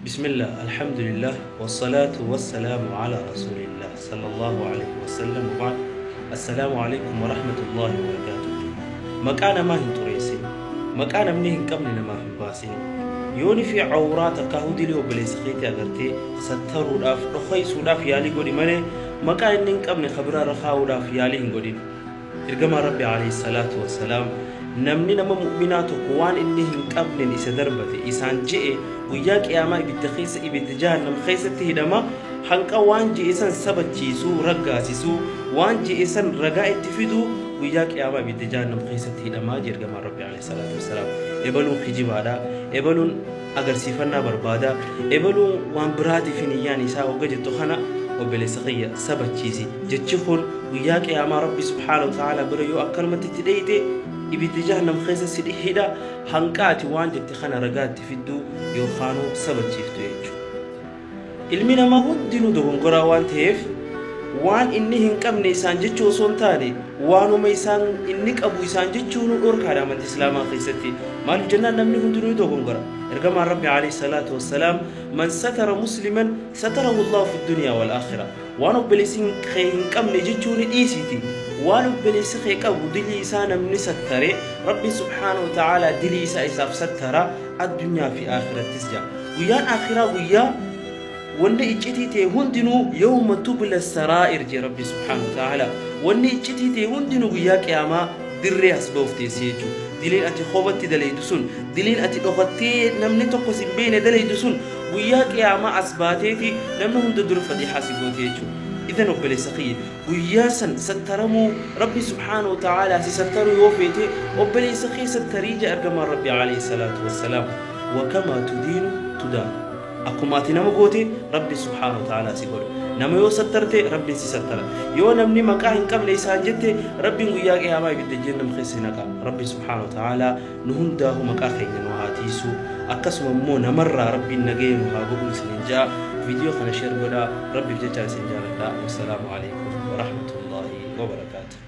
بسم الله، الحمد لله، والصلاة والسلام على رسول الله صلى الله عليه وسلم، وبعد، السلام عليكم ورحمة الله وبركاته. Maqaa namaa hin xureessin, maqaa namni hin qabne namaaf hin baasin. Yooni fi awraa takka hudilee obboleessa keetii agartee sattaruudhaaf, dhokaysuudhaaf yaalii godhi malee maqaa inni hin qabne kabiraarra kaa'uudhaaf yaalii hin godhin. Ergamaa Rabbi عليه الصلاة والسلام, namni nama mu'minaa tokko waan inni hin qabnen isa darbate isaan je'e guyyaa qiyaamaa ibidda keessa, ibidda jahannam keessatti hidhama, hanqa waan je'e san sabachiisuu, raggaasisuu, waan je'e san ragaa itti fiduu guyyaa qiyaamaa ibidda jahannam keessatti hidhamaa jee ergamaan Rabbi عليه الصلاة والسلام. Ebaluun kijibaadha, ebaluun agarsiifannaa barbaada, ebaluun waan biraatiif niyyaan isaa hogga jettu kana obboleessa kiyya sabachiisi. Jechi kun guyyaa qiyaamaa Rabbi سبحانه وتعالى bira yoo akkanumatti itti dheeyte ibidda jahannam keessa si hidha, hanqaati waan jette kana ragaa itti fidduu yookaanuu sabachiiftu jechuudha. Ilmi namaa hundinuu dogongoraa waan ta'eef, waan inni hin qabne isaan jechuu osoo hin taane waanuma isaan inni qabu isaan jechuu nu dhorkaadha amantii Islaamaa keessatti. Maaliif jennaan, namni hundinuu dogongora. Ergamaan Rabbi عليه الصلاة والسلام, من ستر مسلما ستره الله في الدنيا والآخرة. Waan obboleessi kee hin qabne jechuu ni dhiisiti, waan obboleessi kee qabu dilii isaa namni sattare Rabbi سبحانه وتعالى dilii isaa isaaf sattara addunyaa fi akhirattis jaa. Guyyaan akhiraa guyyaa wanni iccitii ta'e hundinuu, يوم تبلى السرائر jee Rabbi سبحانه وتعالى, wanni iccitii ta'e hundinuu guyyaa qiyaamaa dirree as ba'uuf teessee jechuudha. Diliin ati qobatti dalaydu sun, diliin ati dhokattee namni tokko si beene dalaydu sun guyyaa qiyaamaa as baateeti namni hunda dura fadiixaa si goote jechuudha. Idan obboleessa kiyya, guyyaa san sattaramuu, Rabbi سبحانه وتعالى si sattaruu yoo feete obboleessa kee sattarii jee ergamaan Rabbi عليه الصلاة والسلام. وكما تدين تدان, akkuma ati nama goote Rabbi سبحانه وتعالى si godha. Nama yoo sattarte Rabbiin si sattara. Yoo namni maqaa hin qabne isaan jette Rabbiin guyyaa qiyaamaa ibidda jahannam keessa naqa. Rabbi سبحانه وتعالى nu hundaahu maqaa keenya nu haa tiisu, akkasuma immoo namarraa Rabbiin nagaya nu haa godhu isinin ja'a. Viidiyoo kana share godhaa, Rabbiif jecha isin jaaladha. والسلام عليكم ورحمة الله وبركاته.